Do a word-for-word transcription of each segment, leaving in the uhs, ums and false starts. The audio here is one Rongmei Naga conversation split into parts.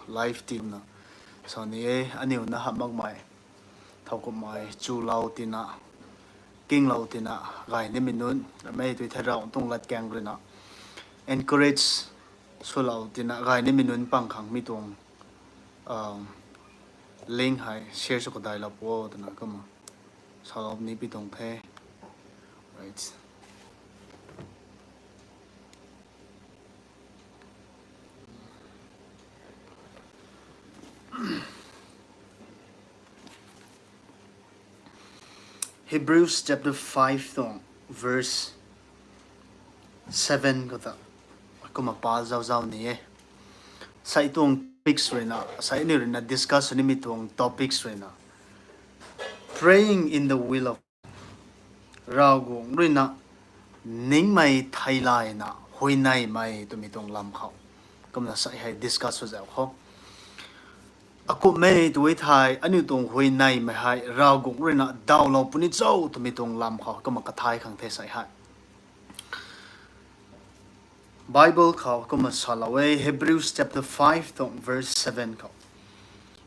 life team na. Sa ni e, aniu na hamh makmei, thowkumhmei chulou tina, kinglou tina, gay nimei nunc, ramei tui the Ravguangc tuang latkaeng ruina encourage swlou tina, gay nimei nunc pang khang mi tuang, um, link hei share sw kadailou pu o twna kumna salou ni pi tuang the. Right. Hebrews chapter five tuang verse seven khou ta kumna pa zau zau ni e. Sai tuang topics ruina, sai ni ruina discuss nimei tuang topics ruina, praying in the will of, Ravguangc ruina ningmei theilayna huayneymei twmei tuang lam khou kumna sai hei discuss sw zau khou. Akumhmei tui thei aniu tuang huayneymei hei Ravguangc ruina dawlou puni cho twmei tuang lam khou kumna kathay khang the sai hei. Bible khou kumna salou e, Hebrews chapter five tuang verse seven khou.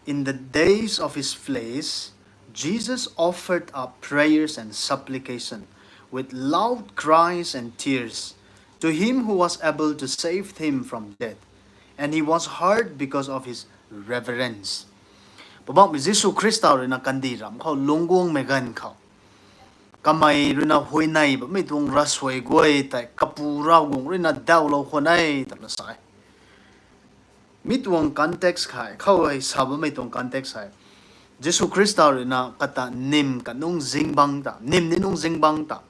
In the days of his flesh, Jesus offered up prayers and supplication with loud cries and tears to him who was able to save him from death, and he was heard because of his reverence. Poubauhmei Jisu Khrista ruina kandih ram khou lungc guangmei ganv khou, kamei ruina huayney bammei tuang ravsuai guay tei Kapu Ravguangc ruina dawlou khwan e twna sa e. Mi tuang context hei, khou hei sa bammei tuang context hei, Jisu Khrista ruina kata nim kanungc zingbangc ta, nim ni nungc zingbangc ta,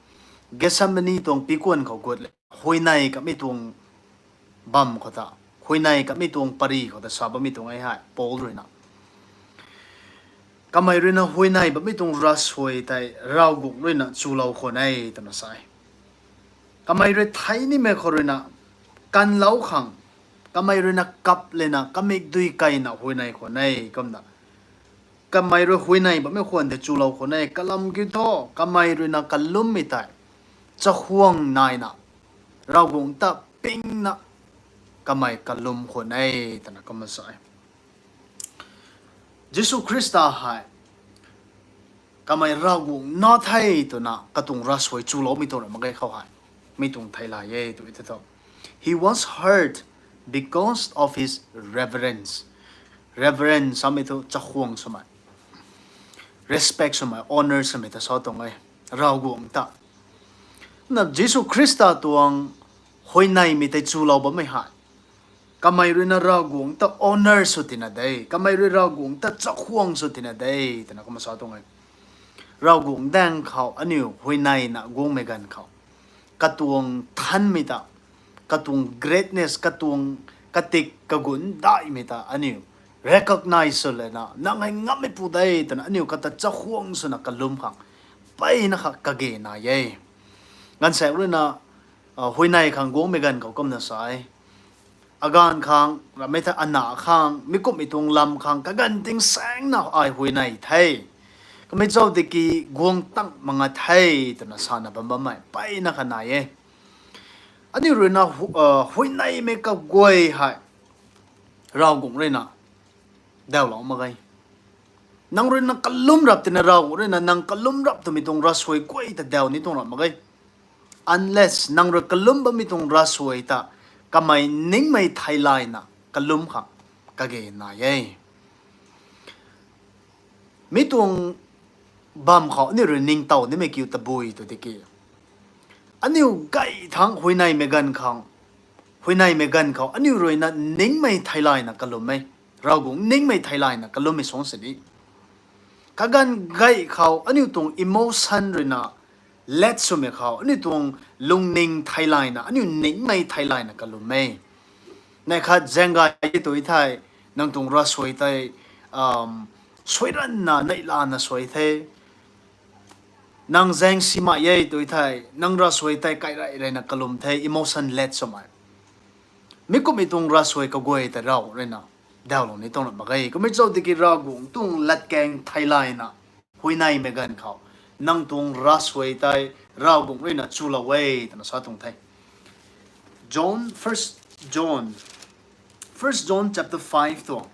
Gethsemane tuang pikuan khou gut le, huayney kamei tuang bam khou ta, huayney kamei tuang pary khou ta sa bammei tuang e hei, Paul ruina. Kamei ruina huayney bammei tuang ravsuai tei Ravguangc ruina chulou khwan e twna sa e. Kamei rui thei nimei khou ruina kanlou khang, kamei ruina kap lena kamikdui keyna huayney khwan e kumna. Kamei rui huayney bammei khwan tei chulou khwan e, kalam kiu thu, kamei ruina kalummei tei chakhwang naina, Ravguangc ta pingna kamei kalum khwan e twna kumna sa e. Jisu Khrista hei kamei Ravguangc na the twna katuang ravsuai chuloumei tuang ra mak ge khou hei, mi tuang theilay e tw e the tho. He was heard because of his reverence. Reverence samei thu chakhwang swmei, respect swmei, honour swmei ta sa tuang e, Ravguangc ta. Na Jisu Khrista tuang huayneymei tei chulou bammei hei, kamei ruina Ravguangc ta honour sw tina de, kamei rui Ravguangc ta chakhwang sw tina de twna kumna sa tuang e. Ravguangc daeng khou aniu huayneyna guangmei ganv khou, katuang thanmei ta, katuang greatness, katuang katik kagun daihmei ta aniu recognize sw lena, nang hei ngammeipu de twna aniu kata chakhwang swna kalum khang, mpeyna kha kage nai e. Gaanvsaekc ruina, huayney khang guangmei ganv khou kumna sa e. Aganv khang, ramei the ana khang, mi kumhmei tuang lam khang, kaganv ting saengna ai huayney the. Kamei zauc tiki guang tang mak nga the twna sana bam bammei mpeyna kha nai e. Aniu ruina huayneymei kaguay hei Ravguangc ruina dawlou mak ge. Nang ruina kalum rap tina Ravguangc ruina nang kalum rap twmei tuang ravsuai guay ta daw ni tuang rap mak ge. Unless nang rui kalum bammei tuang ravsuai ta kamei ningmei theilayna kalum khang kage nai e. Mi tuang bam khou aniu rui ningtow nimei kiu tabui tw tiki, aniu gay thangc huayneymei ganv khang, huayneymei ganv khou aniu ruina ningmei theilayna kalum e. Ravguangc ningmei theilayna kalummei suang sini, kaganv gay khou aniu tuang emotion ruina let swmei khou aniu tuang lungning theilayna, aniu ningmei theilayna kalum e. Neih khat zaeng gay tui thei, nang tuang ravsuai tei suairanna neihlana suai the. Nang zaeng simei e tui thei, nang ravsuai tei kairey reyna kalum the, emotion let swmei. Mi kumhmei tuang ravsuai kaguay tei Ravguangc ruina dawlou ni tuang rap mak ge. Kumhmei zauc tiki Ravguangc tuang latkaeng theilayna huayneymei ganv khou, nang tuang ravsuai tei Ravguangc ruina chulou e twna sa tuang the. John, First John, First John chapter five tuang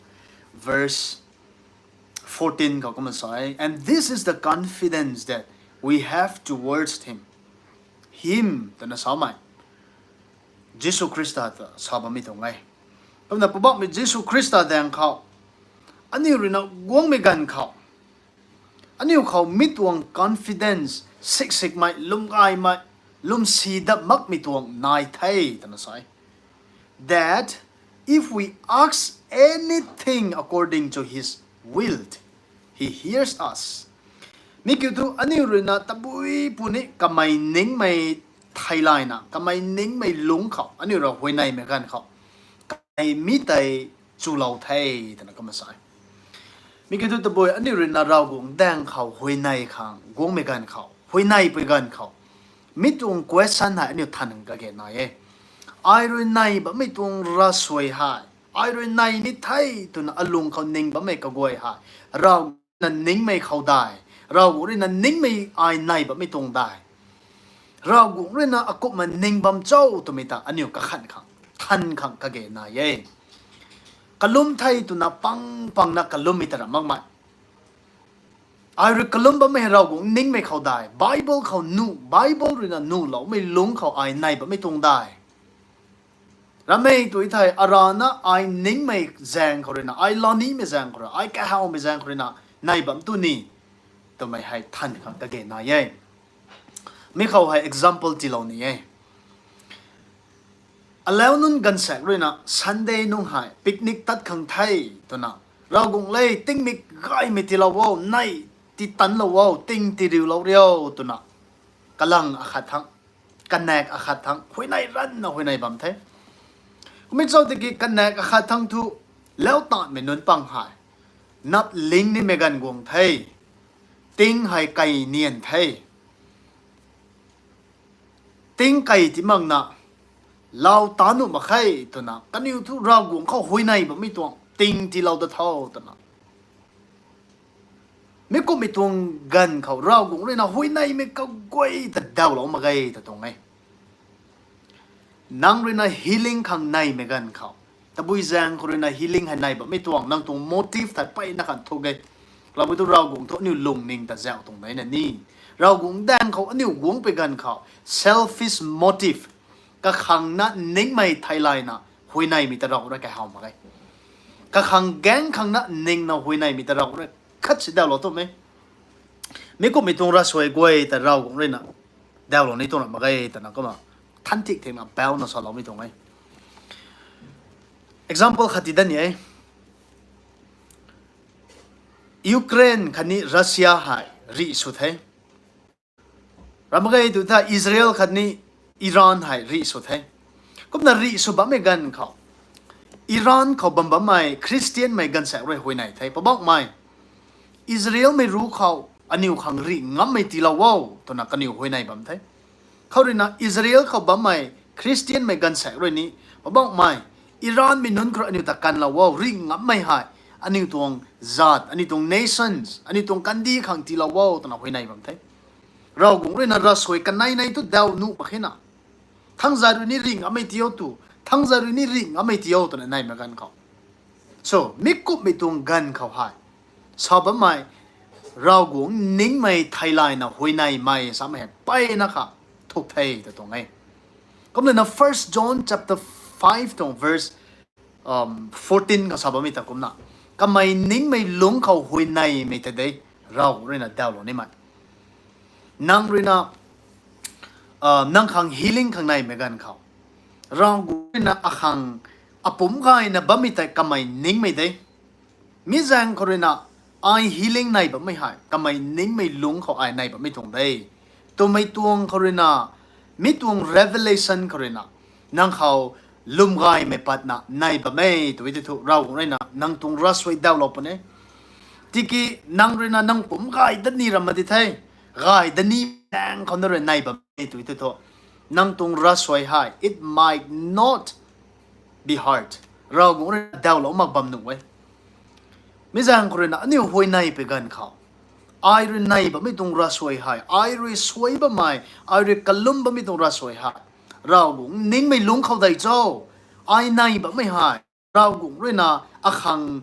verse fourteen khou kumna sa e, and this is the confidence that we have towards him. Him twna samei Jisu Khrista ta sa bammei tuang e. Kumna Poubauhmei Jisu Khrista daeng khou aniu ruina guangmei ganv khou aniu khou mi tuang confidence, siksikmei, lwmgaymei, lwmsi dat makmei tuang nai the twna sa e, that if we ask anything according to his will, he hears us. Mi kiu thu aniu ruina tabui puni kamei ningmei theilayna, kamei ningmei lungc khou aniu rui huayneymei ganv khou kamei mi tei chulou the twna kumna sa e. Mi kiu thu tabui aniu ruina Ravguangc daeng khou huayney khang guangmei ganv khou, huayneymei ganv khou, mi tuang question hei aniu than kage nai e. Ai rui ney bammei tuang ravsuai hei ai rui ney ni the twna alung khou ning bammei kaguay hei Ravguangc ruina ningmei khou dai, Ravguangc ruina ningmei ai ney bammei tuang dai, Ravguangc ruina akumhna ning bam cho twmei ta aniu kakhan khang, than khang kage nai e. Kalum the twna pang pangna kalummei ta ram makmei, ai rui kalum bammei Ravguangc ningmei khou dai, Bible khou nuh, Bible ruina nuhloumei lungc khou ai ney bammei tuang dai, ramei tu thei arana ai ningmei zaeng khou ruina, ai lanimei zaeng khou rui, ai kahawmei zaeng khou ruina ney bam tu ni twmei hei than khang kage nai e. Mi khou hei example tiilou ni e. Alau nunc gaanvsaekc ruina Sunday nung hei picnic tat khang the twna, Ravguangc le, tingmik gaymei tiilou o, ney titanlou o, ting tiriulou rio twna kalang akhat thangc, kanaek akhat thangc huayney ranvna huayney bam the. Kummei chau tiki kanaek akhat thangc thu lau tanmei nunc pang hei nap ling nimei ganv guang the, ting hei kei nian the, ting kei ti makna lau ta nuh mak khe twna kaniw thu Ravguangc khou huayney bammei tuang ting tiilou da tho twna, mi kumhmei tuang ganv khou Ravguangc ruina huayneymei kaguay ta dawlou mak ge ta tuang e. Nang ruina healing khang neymei ganv khou, tabui zaeng khou ruina healing hei ney bammei tuang nang tuang motive thei mpeyna khang thu ge. Kalam thu Ravguangc thu aniu lungning ta zauc tuang de na ni, Ravguangc daeng khou aniu guangpui ganv khou selfish motive, kakhangna ningmei theilayna huayneymei ta Ravguangc rui kahaw mak ge. Kakhang gaeng khangna ningna huayneymei ta Ravguangc rui khat si dawlou tumei, mi kumhmei tuang ravsuai guay ta Ravguangc ruina dawlou ni tuang ra mak ge twna kumna than thik thikna bauna saloumei tuang e. Example khat ti dat ni e. Ukraine khatni Russia hei rih sw the. Ram mak ge tu ta Israel khatni Iran hei rih sw the. Kumna rih sw bammei ganv khou Iran khou bam bammei Christianmei gaanvsaekc rui huayney the, Poubauhmei, Israelmei ruc khou aniu khang rih ngammei tiilou o twna kaniw huayney bam the. Khou ruina Israel khou bammei Christianmei gaanvsaekc rui ni, Poubauhmei, Iranmei nunc khou rui aniu ta kanlou o, rih ngammei hei aniu tuang zaat, aniu tuang nations, aniu tuang kandih khang tiilou o twna huayney bam the. Ravguangc ruina ravsuai kanei nei tu daw nuh mak khe na, thangzay rui ni rih ngammei ti o tu, thangzay rui ni rih ngammei ti o twna neymei ganv khou, so mi kumhmei tuang ganv khou hei sa bammei Ravguangc ningmei theilayna huayneymei samei hei mpeyna kha thuk the ta tuang e. Kumlana First John chapter five tuang verse fourteen khou sa bammei ta kumna, kamei ningmei lungc khou huayneymei ta de, Ravguangc ruina dawlou nimei. Nang ruina nang khang healing khang neymei ganv khou Ravguangc ruina akhang apumc gayna bammei tei kamei ningmei de. Mi zaeng khou ruina ai healing nei bammei hei kamei ningmei lungc khou ai nei bammei tuang de twmei tuang khou ruina, mi tuang revelation khou ruina nang khou lwmgaymei patna nei bam e tw tei thu Ravguangc ruina nang tuang ravsuai dawlou puni. Tiki nang ruina nang pumc gay dat ni ram mak di the, gay dat ni zaeng khou na rui nei bam e tw tei thu nang tuang ravsuai hei it might not be heard, Ravguangc ruina dawlou mak bam nuh e. Mi zaeng khou ruina aniu huayneypui ganv khou ai rui nei bammei tuang ravsuai hei, ai rui suai bammei, ai rui kalum bammei tuang ravsuai hei Ravguangc ningmei lungc khou dei cho, ai nei bammei hei Ravguangc ruina akhang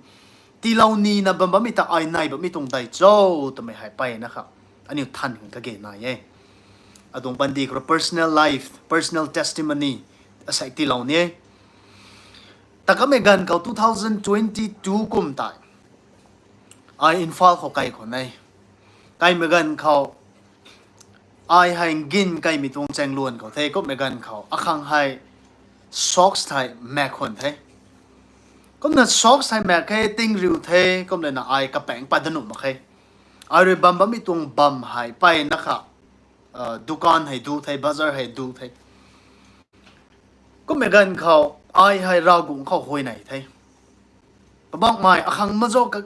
tiilou nina bam bammei ta ai nai bammei tuang dei cho twmei hei mpeyna kha aniu than khang kage nai e. Atuang panty khou rui personal life, personal testimony asei tiilou ni e. Takamei ganv khou two thousand twenty two kum tei ai Imphal khou kai khwan e. Kaimei ganv khou ai hei ngin kaimei tuang chaengluan khou the. Kummei ganv khou akhang hei socks thei maek khwan the. Kumna socks thei maek khe, tingriu the, kum lana ai kapaeng pat dat nuh mak khe. Ai rui bam bammei tuang bam hei mpeyna kha dukan hei du the, bazar hei du the. Kummei ganv khou ai hei Ravguangc khou huayney the. Kabangmei akhang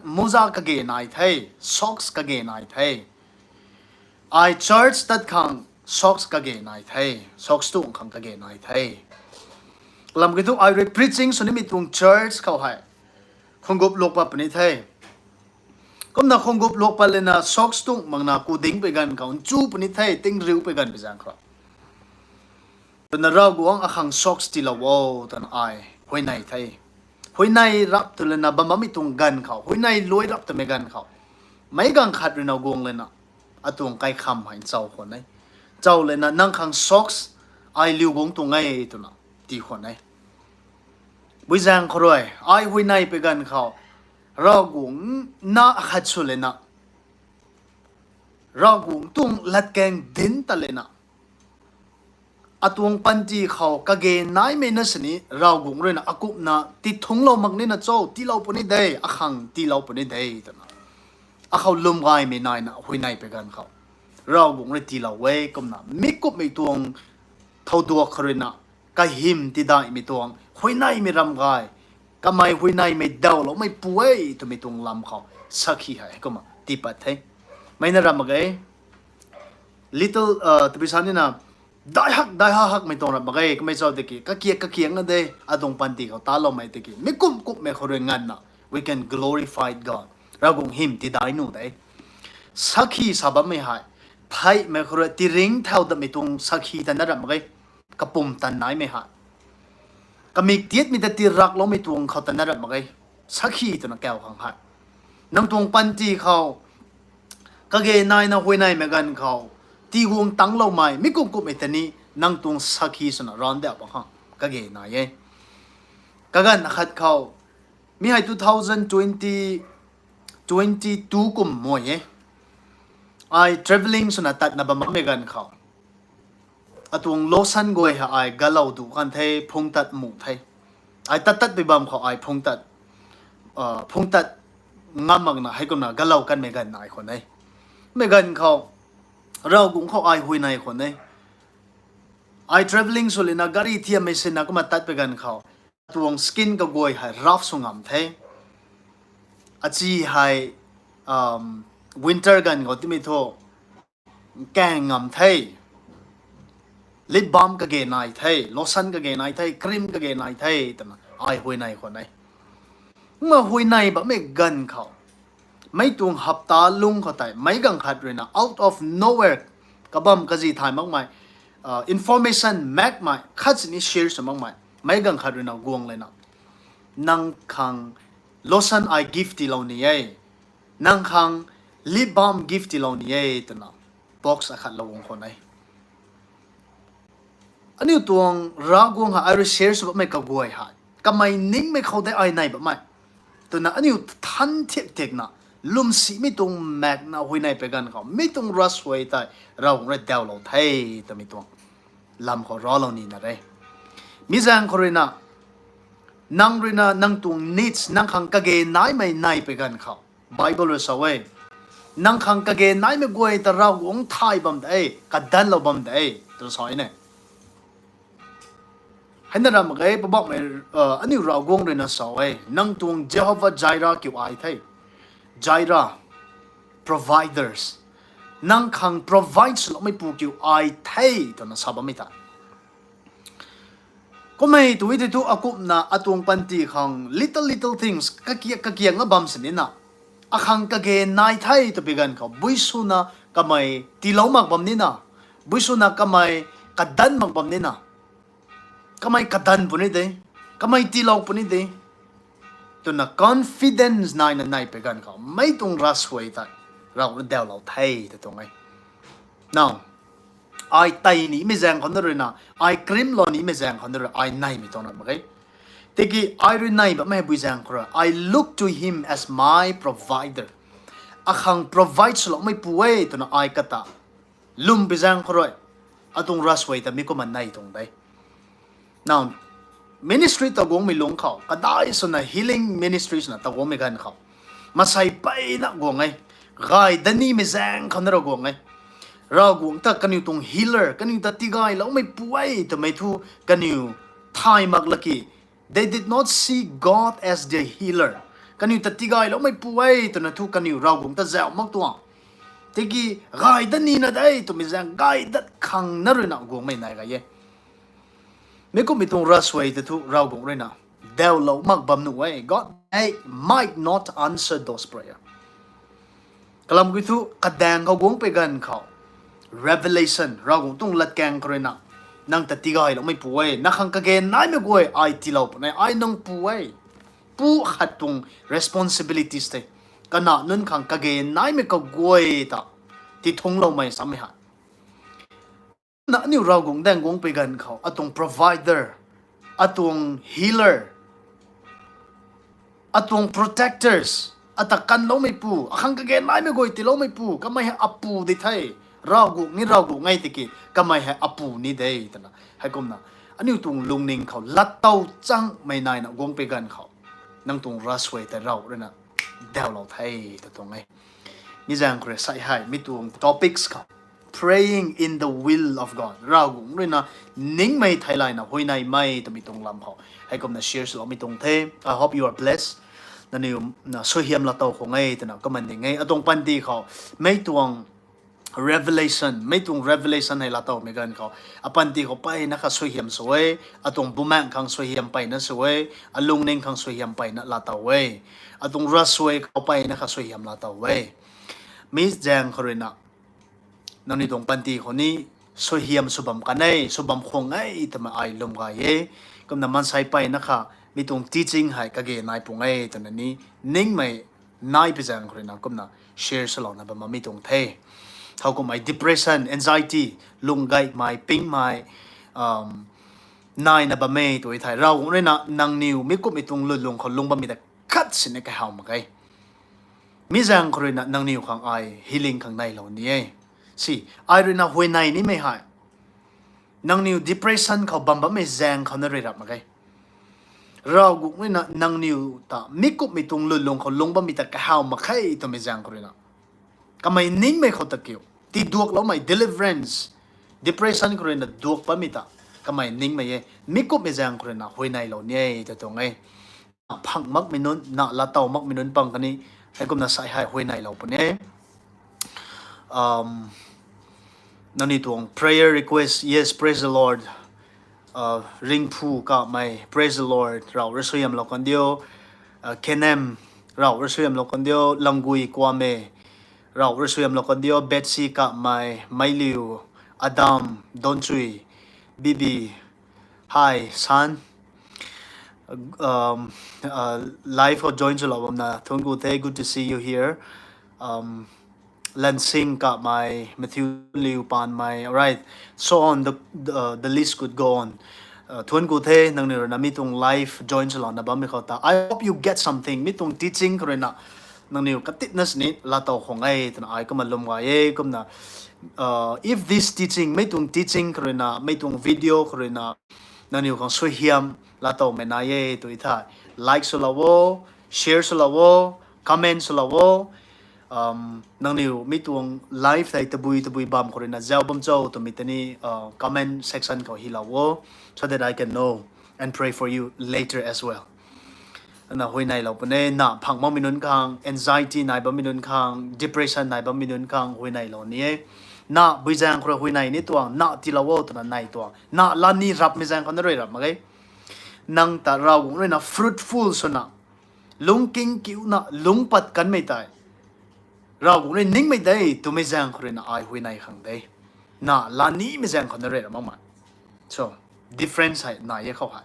moza kage nai the, socks kage nai the. Ai church tat khang socks kage nai the, socks tuang khang kage nai the. Lam kiu thu ai rui preaching sw nimei tuang church khou hei khungup luak pat puni the. Kumna khungup luak pat lana socks tuang makna ku ding pui ganv khou nchu puni the, tingriu pui ganv pui zaeng khou. Twna Ravguangc akhang socks tiilou o twna ai huayney the. Huayney rap tw lana bam bammei tuang ganv khou, huayney luai rap twmei ganv khou, meic ganv khat ruina guang lana atuang kaikham hei nchau khwan e. Nchau lana nang khang socks ai liu guang tuang e twna tii khwan e. Pui zaeng khou rui ai huayney pui ganv khou Ravguangc na akhat sw lana, Ravguangc tuang latkaeng dinc ta lana, atuang panty khou kage naimei na sini Ravguangc ruina akumhna tithungclou mak nina cho, tiilou puni de, akhang tiilou puni de twna akhou lwm gaymei naina huayney pui ganv khou Ravguangc rui tiilou e. Kumna mi kumhmei tuang thouduak khou ruina kahym tidaihmei tuang huayneymei ram gay, kamei huayneymei dawloumeipu e twmei tuang lam khou sakhi hei kumna tiipat the. Meic na ram mak ge, little, tabui sa nina, daihak daihak hakmei tuang ram mak ge. Kamei chau tiki kakiak kakiak na de, atuang panty khou taloumei tiki mi kum kumhmei khou rui nganvna we can glorify God, Ravguangc hym tidai nuh de. Sakhi sa bammei hei theihmei khou rui tiringc thau datmei tuang sakhi ta na ram mak ge. Kapumtan naimei hei kamik tiatmei ta tirakloumei tuang khou ta na ram mak ge. Sakhi twna kau khang hei nang tuang panty khou kage naina huayneymei ganv khou tiguang tangcloumei mi kum kumhmei ta ni nang tuang sakhi swna ran dau bam khang kage nai e. Kaganv akhat khou, mi hei two thousand twenty, twenty two kum mei e. Ai travelling swna tatna bam bammei ganv khou atuang losan guay hei ai galou duh kan the, phungtat mu the. Ai tat tat pui bam khou ai phungtat, phungtat ngam makna heikumna galou kanmei ganv nai khwan e. Mei ganv khou Ravguangc khou ai huayney khwan e. Ai travelling sw lana gari thiammei sina kumna tat pui ganv khou atuang skin kaguay hei rough sw ngam the. Achi hei winter ganv khou timei thu kaeng ngam the. Lip balm kage nai the, lotion kage nai the, cream kage nai the twna ai huayney khwan e. Kumna huayney bammei ganv khou mei tuang hapta lung khou tei meic ganv khat ruina out of nowhere kabam kazi thay makmei, information makmei khat sini share sw makmei meic ganv khat ruina guang lana, nang khang lotion ai gift tiilou ni e, nang khang lip balm gift tiilou ni e twna box akhat lou guang khwan e. Aniu tuang Ravguangc hei ai rui share sw bammei kaguay hei kamei ningmei khou de ai nai bammei twna aniu than thiak thiakna lwmsimei tuang maekna huayney pui ganv khou mi tuang ravsuai tei Ravguangc rui dawlou the twmei tuang lam khou raclou nina re. Mi zaeng khou ruina nang ruina nang tuang needs, nang khang kage naimei nai pui ganv khou Bible rui sa e, nang khang kage naimei guay ta Ravguangc thay bam de, kadanlou bam de twna sa e ne. Heina ram mak ge, Poubauhmei, aniu Ravguangc ruina sa e, nang tuang Jehovah Jireh kiu ai the. Jireh, providers. Nang khang provide swloumeipu kiu ai the twna sa bammei ta. Kummei tu e tei thu akumhna atuang panty khang little little things kakiak kakiak nga bam sinina, akhang kage nai the twpui ganv khou bui swna kamei tiilou mak bam nina, bui swna kamei kadan mak bam nina, kamei kadan puni de, kamei tiilou puni de. twna confidence naina nei pui ganv khou, mei tuang ravsuai tei Ravguangc rui daulou the ta tuang e. Now, ai tei nimei zaeng khou na ruina, ai krimlou nimei zaeng khou na rui ai neimei tuang ra mak ge. Tiki ai rui nei bammei bui zaeng khou rui, I look to him as my provider. Akhang provide swloumei pu e twna ai kata lwm pui zaeng khou rui, atuang ravsuai ta mi kumna nei tuang de. Now, ministry ta guangmei lungc khou, kadai swna healing ministry swna ta guangmei ganv khou, masei mpeyna guang e, gay dat nimei zaeng khou na ra guang e. Ravguangc ta kaniw tuang healer, kaniw ta tigayloumei pu e twmei thu kaniw thay mak laki, they did not see God as their healer. Kaniw ta tigayloumei pu e twna thu kaniw Ravguangc ta zauh mak tuang. Tiki gay dat nina de twmei zaeng gay dat khang na ruina guangmei nai gay e. Mi kumhmei tuang ravsuai ta thu Ravguangc ruina daulou mak bam nuh e. God might not answer those prayer. Kalam kiu thu, kadaeng khou guang pui ganv khou, revelation, Ravguangc tuang latkaeng khou ruina, nang ta tigayloumei pu e, nang khang kage naimei guay ai tiilou puni, ai nang pu e. Pu khat tuang responsibilities tei, kanac nunc khang kage naimei kaguay ta tithungcloumei samei hei. Na aniu Ravguangc daeng guang pui ganv khou, atuang provider, atuang healer, atuang protectors, ata kanloumeipu, akhang kage naimei guay tiiloumeipu, kamei hei apu di the, Ravguangc ni Ravguangc e tiki, kamei hei apu ni de, twna. Heikumna, aniu tuang lungning khou, lattow changmei naina guang pui ganv khou, nang tuang ravsuai tei Rav ruina daulou the, ta tuang e. Mi zaeng khou rui sai hei, mi tuang topics khou, praying in the will of God. Ravguangc ruina ningmei theilayna huayneymei twmei tuang lam khou. Heikumna share swloumei tuang the. I hope you are blessed. Nangniw na suaihiam laatow khang e twna kumna ning e. Atuang panty khou, mei tuang revelation, mei tuang revelation hei laatowmei ganv khou, apanty khou mpeyna kha suaihiam sw e, atuang bumaengh khang suaihiam mpeyna sw e, alungning khang suaihiam mpeyna laatow e, atuang ravsuai khou mpeyna kha suaihiam laatow e. Mi zaeng khou ruina, nangniw tuang panty khou ni suaihiam sw bam kan e, sw bam khang e twmei ai lwm gay e. Kumna maansei mpeyna kha, mi tuang teaching hei kage nai pung e twna ni, ningmei nai pui zaeng khou ruina kumna share swlouna bam mi tuang the. Thowkumhmei depression, anxiety, lung gaymei, pingmei, naina bam e tw thei, Ravguangc ruina nangniw mi kumhmei tuang lwnlung khou lung bammei ta khat sini kahaw mak e. Mi zaeng khou ruina nangniw khang ai healing khang neilou ni e. Si, ai ruina huayney nimei hei, nangniw depression khou bam bammei zaeng khou na rui rap mak e. Ravguangc ruina nangniw ta mi kumhmei tuang lwnlung khou lung bammei ta kahaw mak khe twmei zaeng khou ruina, kamei ningmei khou ta kiu, tiduakloumei deliverance, depression khou ruina duak bammei ta, kamei ningmei e. Mi kumhmei zaeng khou ruina huayneylou ni e ta tuang e. Phang makmei nunc, na laatow makmei nunc pang kani, heikumna sai hei huayneylou puni e. Nangniw tuang prayer request, yes, praise the Lord. Ringphu Kamei, praise the Lord. Rav rui suaihiamlou kan diu. Kenem, Rav rui suaihiamlou kan diu. Langgui Kwame, Rav rui suaihiamlou kan diu. Betsy Kamei, Meiliu, Adam, Donchui, Bibi, hi son. Live khou join swlou bamna thuanc ku the, good to see you here. Lansing Kamei, Matthew Liu Panmei, alright, so on, the, the, the list could go on. Thuanc ku the nangniw ruina mi tuang live join swlouna bammei khou ta. I hope you get something. Mi tuang teaching khou ruina nangniw katitna sini laatow khang e twna ai kumna lwm gay e. Kumna, if this teaching, mi tuang teaching khou ruina, mi tuang video khou ruina nangniw khang suaihiam laatowmei nai e tw thei, like swlou o, share swlou o, comment swlou o. Nangniw mi tuang life tei tabui tabui bam khou ruina zau bam cho twmei tei ni comment section khou hylou o, so that I can know and pray for you later as well. Na huayneylou puni e, na phang makmei nunc khang, anxiety nai bammei nunc khang, depression nai bammei nunc khang huayneylou ni e. Na bui zaeng khou rui huayney ni tuang, na tiilou o twna nei tuang, na laa ni rapmei zaeng khou na rui rap mak e. Nang ta Ravguangc ruina fruitful swna, lungking kiuna lungc pat kanmei tei Ravguangc rui ningmei de twmei zaeng khou ruina ai huayney khang de. Na laa nimei zaeng khou na rui rap makmei. So, difference hei nai e khou hei.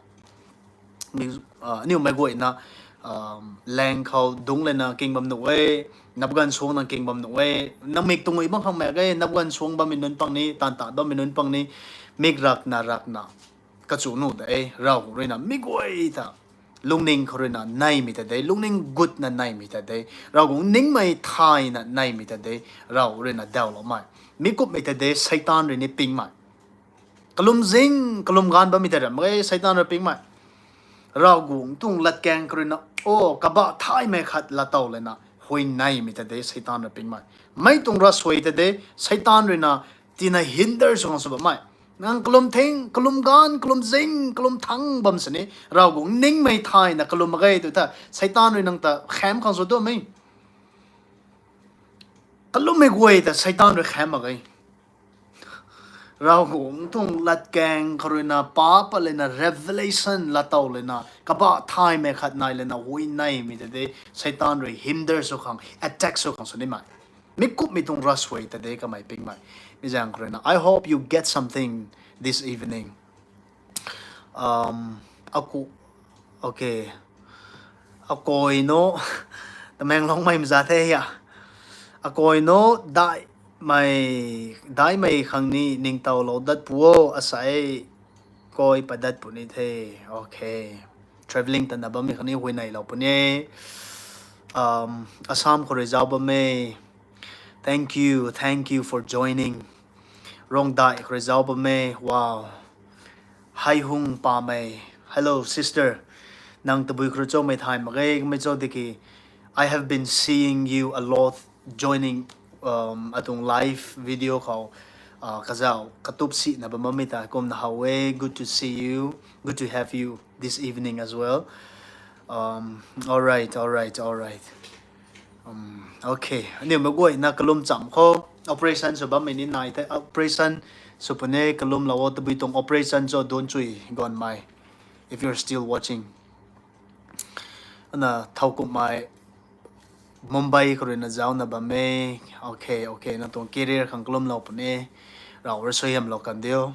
Aniu meic guayna um, lang khou dungc lana king bam nuh e, nap ganv suang na king bam nuh e, nang mik tuang i bam khang mak ge, nap ganv suang bammei nunc pang ni, taanv ta bammei nunc pang ni, mik rakna rakna, kachu nuh de, Ravguangc ruina mi guay ta, lungning khou ruina neimei ta de, lungning gutna neimei ta de, Ravguangc ningmei thayna neimei ta de, Ravguangc ruina dawloumei. Mi kumhmei ta de, Seitaan rui ni pingmei. Kalum zing, kalum gaanv bammei ta ram mak ge, Seitaan rui pingmei. Ravguangc tuang latkaeng khou ruina, o, kabah thaymei khat laatow lana, huayneymei ta de, Seitaan rui pingmei. Mei tuang ravsuai ta de, Seitaan ruina, tina hinder sw khang sw bammei. Nang kalum thing, kalum gaanv, kalum zing, kalum thangc bam sini, Ravguangc ningmei thayna kalum mak ge tu ta, Seitaan rui nang ta kham khang sw tu mei. Kalummei guay ta Seitaan rui kham mak ge. Ravguangc tuang latkaeng khou ruina pa pat lana revelation laatow lana, kabah thaymei khat nai lana huayneymei ta de, Seitaan rui hinder sw khang, attack sw khang sw nimei. Mi kumhmei tuang ravsuai ta de kamei pingmei. Mi zaeng khou ruina, I hope you get something this evening. Um, aku, okay. Akai nu, Tamenglongmei maza the hia. Akai nu, daihmei, daihmei khang ni ningtowlou dat pu o, asei kai padat puni the. Okay. Travelling tatna bammei khang ni huayneylou puni. Um, Assam khou rui zauc bammei. Thank you, thank you for joining. Rongdai khou rui zauc bammei, wow. Hei Hung Pamei, hello sister. Nang tabui khou rui chomei thay mak ge, kamei cho tiki, I have been seeing you a lot joining, um, atuang live video khou, uh, kazauh katup sina bam bammei ta kumna how e. Good to see you. Good to have you this evening as well. Um, alright, alright, alright. Um, okay. Aniu mei guayna kalum cham khou operation sw bammei ni nai the. Operation sw puni, kalumlou o, tabui tuang operation cho dunchui ganmei. If you're still watching. Ana thowkumhmei Mumbai khou ruina zaucna bam e. Okay, okay. Nang tuang career khang kalumlou puni. Ravguangc rui suaihiamlou kan diu.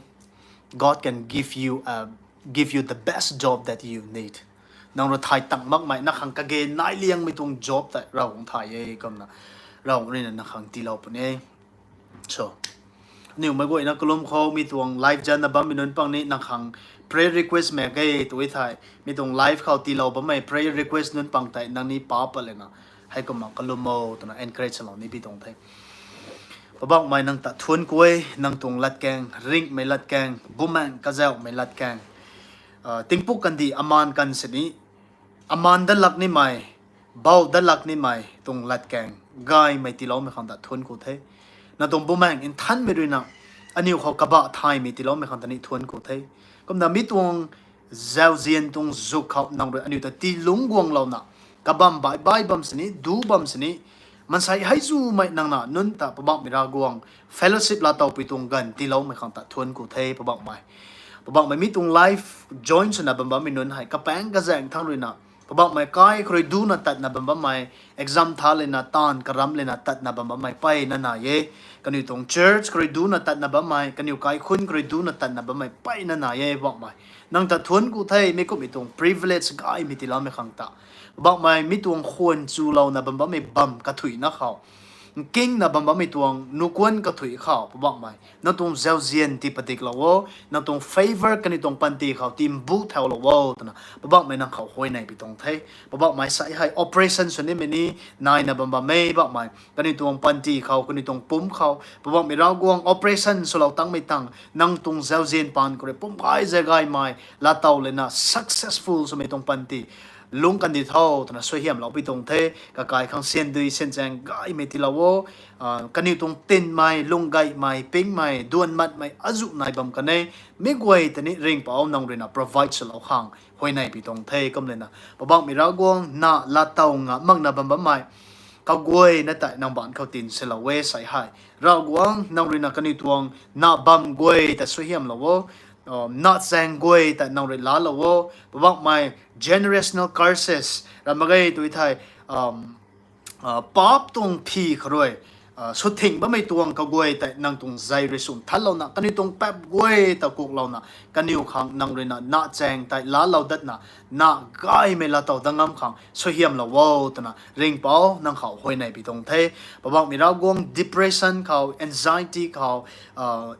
God can give you a, give you the best job that you need. Nang rui thay tang makmei, nang khang kage nai liangmei tuang job tei Ravguangc thay e kumna. Ravguangc ruina nang khang tiilou puni. So, aniu mei guayna kalum khou mi tuang live zanna bammei nunc pang ni nang khang prayer request mak ge tu thei, mi tuang live khou tiilou bammei prayer request nunc pang tei nang ni pa pat lana, heikumna kalum o twna encourage lou ni pi tuang the. Poubauhmei nang ta thuanc ku e, nang tuang latkaeng, ringhmei latkaeng, bumaengh kazauhmei latkaeng, ah, tingpuk kandih amaan kan sini, amaan dat lak nimei, bou dat lak nimei tuang latkaeng, gaymei tiiloumei khang ta thuanc ku the. Nang tuang Bumaengh Nthanmei ruina aniu khou kabah thaymei tiiloumei khang ta ni thuanc ku the. Kumna mi tuang zauzian tuang zuk khou nang rui aniu ta tii lungc guanglouna, kabamv baih baih bam sini, du bam sini, maansei hei zumei nang na nunc ta Poubauhmei Ravguangc fellowship laatowpui tuang ganv tiiloumei khang ta thuanc ku the, Poubauhmei. Poubauhmei mi tuang live join swna bam bammei nunc hei kapaeng kazaeng thangc ruina, Poubauhmei kai khou rui duna tatna bam bammei, exam tha lena, taanv karam lena tatna bam bammei mpeyna nai e. Kaniw tuang church khou rui duna tatna bammei, kaniw kaikhunc khou rui duna tatna bammei mpeyna nai e, Poubauhmei. Nang ta thuanc ku the, mi kumhmei tuang privilege gaymei tiiloumei khang ta. Poubauhmei mi tuang khwan chulouna bam bammei bamv kathuicna khou, nkingna bam bammei tuang nukuan kathuic khou, Poubauhmei, nang tuang zauzian tii padiklou o, nang tuang favour kaniw tuang panty khou tii mbu thaulou o twna Poubauhmei nang khou huayneymei tuang the. Poubauhmei sa hei operation sw nimei ni naina bam bam e, Poubauhmei. Kaniw tuang panty khou, kaniw tuang pumc khou, Poubauhmei Ravguangc operation swlou tangmei tang, nang tuang zauzian paan khou rui pumc gay zay gaymei laatow lena successful swmei tuang panty lungc kandi tho twna suaihiamloupui tuang the. Kakai khang siandui sianchaeng gaymei tiilou o. Ah, kaniw tuang tinmei, lunggaymei, pingmei, duan matmei azuh nai bam kan e. Mi guay ta ni ringhpouc nang ruina provide swlou khang huayneymei tuang the. Kumlena Poubauhmei Ravguangc, na laatow nga makna bam bammei kaguayna tei nang baanc khou tin silou e sa hei. Ravguangc, nang ruina kaniw tuang na bam guay ta suaihiamlou o, na chaeng guay ta nang rui laalou o. Poubauhmei, generational curses ram mak ge tu thei, paap tuang phi khou rui suthing bammei tuang kaguay tei nang tuang zei rui swn thanlouna, kaniw tuang paap guay ta kuklouna, kaniw khang nang ruina na chaeng tei laalou datna, na gaymei laatow dat ngam khang suaihiamlou o twna ringhpouc nang khou huayney pi tuang the. Poubauhmei Ravguangc, depression khou, anxiety khou,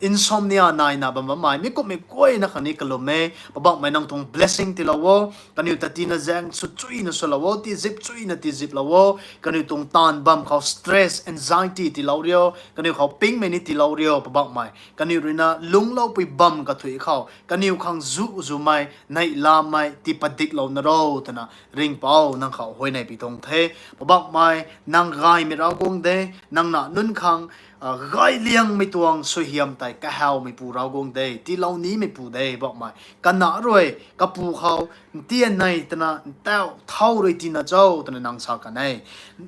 insomnia naina bam bammei mi kumhmei guayna khang ni kalum e. Poubauhmei nang tuang blessing tiilou o, kaniw ta tina zaeng sw chuyna swlou o, tizip chuyna tiziplou o, kaniw tuang taanv bam khou stress, anxiety tiilou rio, kaniw khou pingmei ni tiilou rio, Poubauhmei kaniw ruina lungcloupui bam kathuic khou kaniw khang zu zumei, neihlamei tii padiklouna ro twna ringhpouc nang khou huayney pi tuang the. Poubauhmei nang gaymei Ravguangc de, nang na nunc khang gayliangmei tuang suaihiam tei kahawmeipu Ravguangc de, tiilou nimeipu de, Poubauhmei. Kana rui kapu khou ntian nei twna ntauh thau rui tina cho twna nang sa kan e.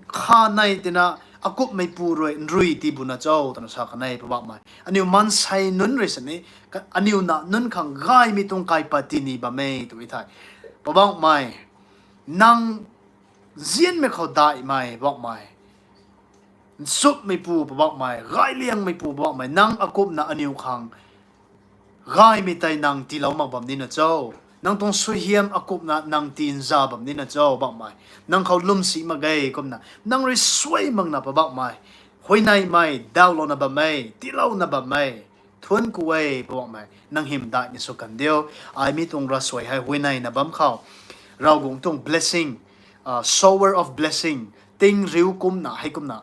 Kha nei twna akupmeipu rui nrui tii buna cho twna sa kan e, Poubauhmei. Aniu maansei nunc rui sini, aniu na nunc khang gaymei tuang kaipat tii ni bam e tw e thei, Poubauhmei, nang nzianmei khou daihmei Poubauhmei, nchumhmeipu Poubauhmei, gayliangmeipu Poubauhmei, nang akumna aniu khang gaymei tei nang tiilou mak bam nina cho. Nang tuang suaihiam akumna nang tii nza bam nina cho, Poubauhmei. Nang khou lwmsi mak ge kumna nang rui suai makna, Poubauhmei, huayneymei dawlouna bam e, tiilouna bam e. Thuanc ku e, Poubauhmei, nang hymdaihmei sw kan diu. Ai mi tuang ravsuai hei huayneyna bam khou Ravguangc tuang blessing, shower of blessing, ting riu kumna, hei kumna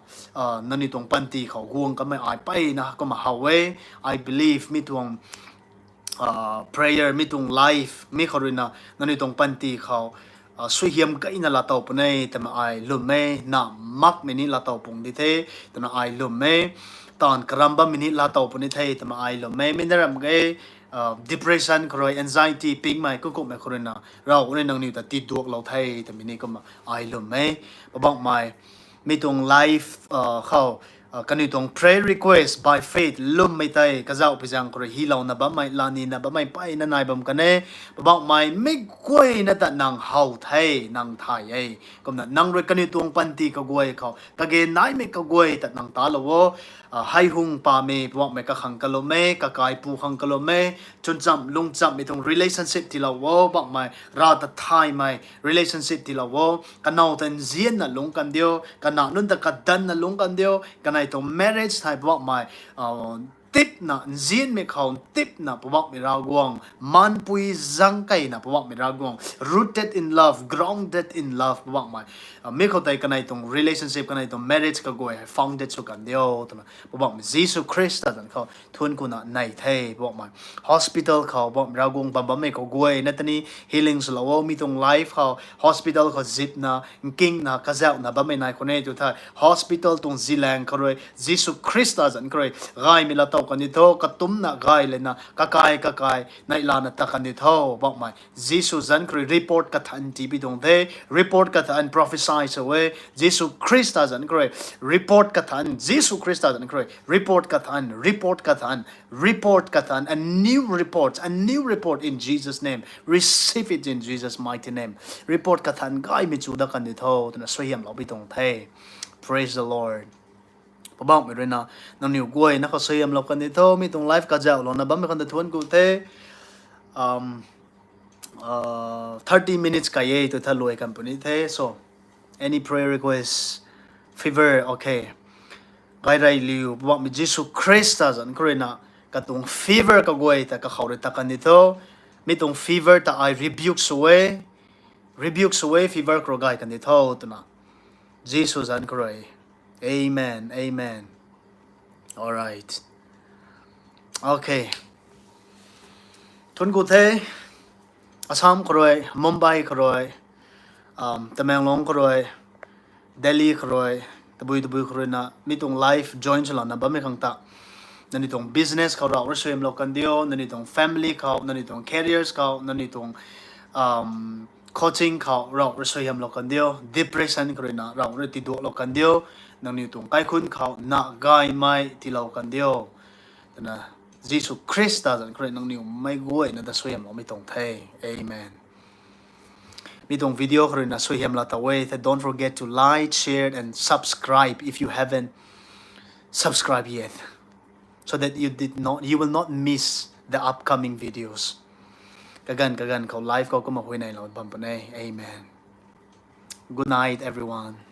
nangniw tuang panty khou guang kamei ai mpeyna kumna how e. I believe mi tuang prayer, mi tuang live mi khou ruina nangniw tuang panty khou suaihiam gayna laatow puni e twna ai lwm e. Na makmei ni laatow pung di the twna ai lwm e. Taanv karam bammei ni laatow puni the twna ai lwm e. Mi na ram ge, depression khou rui, anxiety pingmei kukumhmei khou ruina Ravguangc rui nangniw ta tiiduaklou the twmei ni kumna ai lwm e. Poubauhmei, mi tuang live khou kaniw tuang prayer request by faith lwmmei tei kazauhpui zaeng khou rui hylouna bammei, lanina bammei mpeyna nai bam kan e. Poubauhmei, mi guayna ta nang how the, nang thay e. Kumna nang rui kaniw tuang panty kaguay khou kage naimei kaguay ta nang talou o. Hei hung pamei Poubauhmei, kakhang kalum e, kakaipu khang kalum e, chwnchamh lungchammei tuang relationship tiilou o, Poubauhmei, Rav ta thaymei relationship tiilou o. Kanow ta nzianna lungc kan diu, kana nunc ta kadanna lungc kan diu, kanei tuang marriage thei Poubauhmei, tipna nzianmei khou tipna Poubauhmei Ravguangc, maanpui zang keyna Poubauhmei Ravguangc, rooted in love, grounded in love Poubauhmei, mi khou tei kanei tuang relationship, kanei tuang marriage kaguay hei founded sw kan diu twna Poubauhmei Jisu Khrista zanc khou thuanc kuna nei the, Poubauhmei. Hospital khou Poubauhmei Ravguangc bam bammei kaguayna ta ni healing swlou o, mi tuang live khou hospital khou zipna, nkingna, kazauhna bammei nai khwan e tw thei, hospital tuang zilaeng khou rui Jisu Khrista zanc khou rui gaymei laatow kan di tho, katumcna gay lana kakai kakai neihlana ta kan di tho, Poubauhmei. Jisu zanc khou rui report kathanc tiipui tuang the, report kathanc prophecy sw e, Jisu Khrista zanc khou rui report kathanc, Jisu Khrista zanc khou rui report kathanc, report kathanc, report kathanc, a new report, a new report in Jesus' name. Receive it in Jesus' mighty name. Report kathanc gaymei chu dat kan di tho twna suaihiamloupui tuang the. Praise the Lord. Poubauhmei ruina nangniw guayna khou suaihiamlou kan di tho, mi tuang live kazauhlouna bammei khang ta thuanc ku the. Thirty minutes kai e tw tha luai kan puni the. So, any prayer request? Fever, okay. Gay rey liu, Poubauhmei Jisu Khrista zanc khou ruina katuang fever kaguay ta kakhou rui ta kan di tho. Mi tuang fever ta ai rebuke sw e, rebuke sw e, fever khou rui gay kan di tho twna Jisu zanc khou rui. Amen, amen. Alright. Okay. Thuanc ku the, Assam khou rui, Mumbai khou rui, Tamenglong khou rui, Delhi khou rui, tabui tabui khou ruina mi tuang live join swlouna bammei khang ta. Nangniw tuang business khou Rav rui suaihiamlou kan diu, nangniw tuang family khou, nangniw tuang careers khou, nangniw tuang coaching khou Rav rui suaihiamlou kan diu, depression khou ruina Rav rui tiiduaklou kan diu, nangniw tuang kaikhunc khou na gaymei tiilou kan diu twna Jisu Khrista zanc khou rui nangniw mei guayna ta suaihiamloumei tuang the. Amen. Mi tuang video khou ruina suaihiamlou ta e the, don't forget to like, share and subscribe if you haven't. subscribe yet, so that you did not, you will not miss the upcoming videos. Kaganv kaganv khou live khou kumna huayneylou bam puni. Amen. Good night, everyone.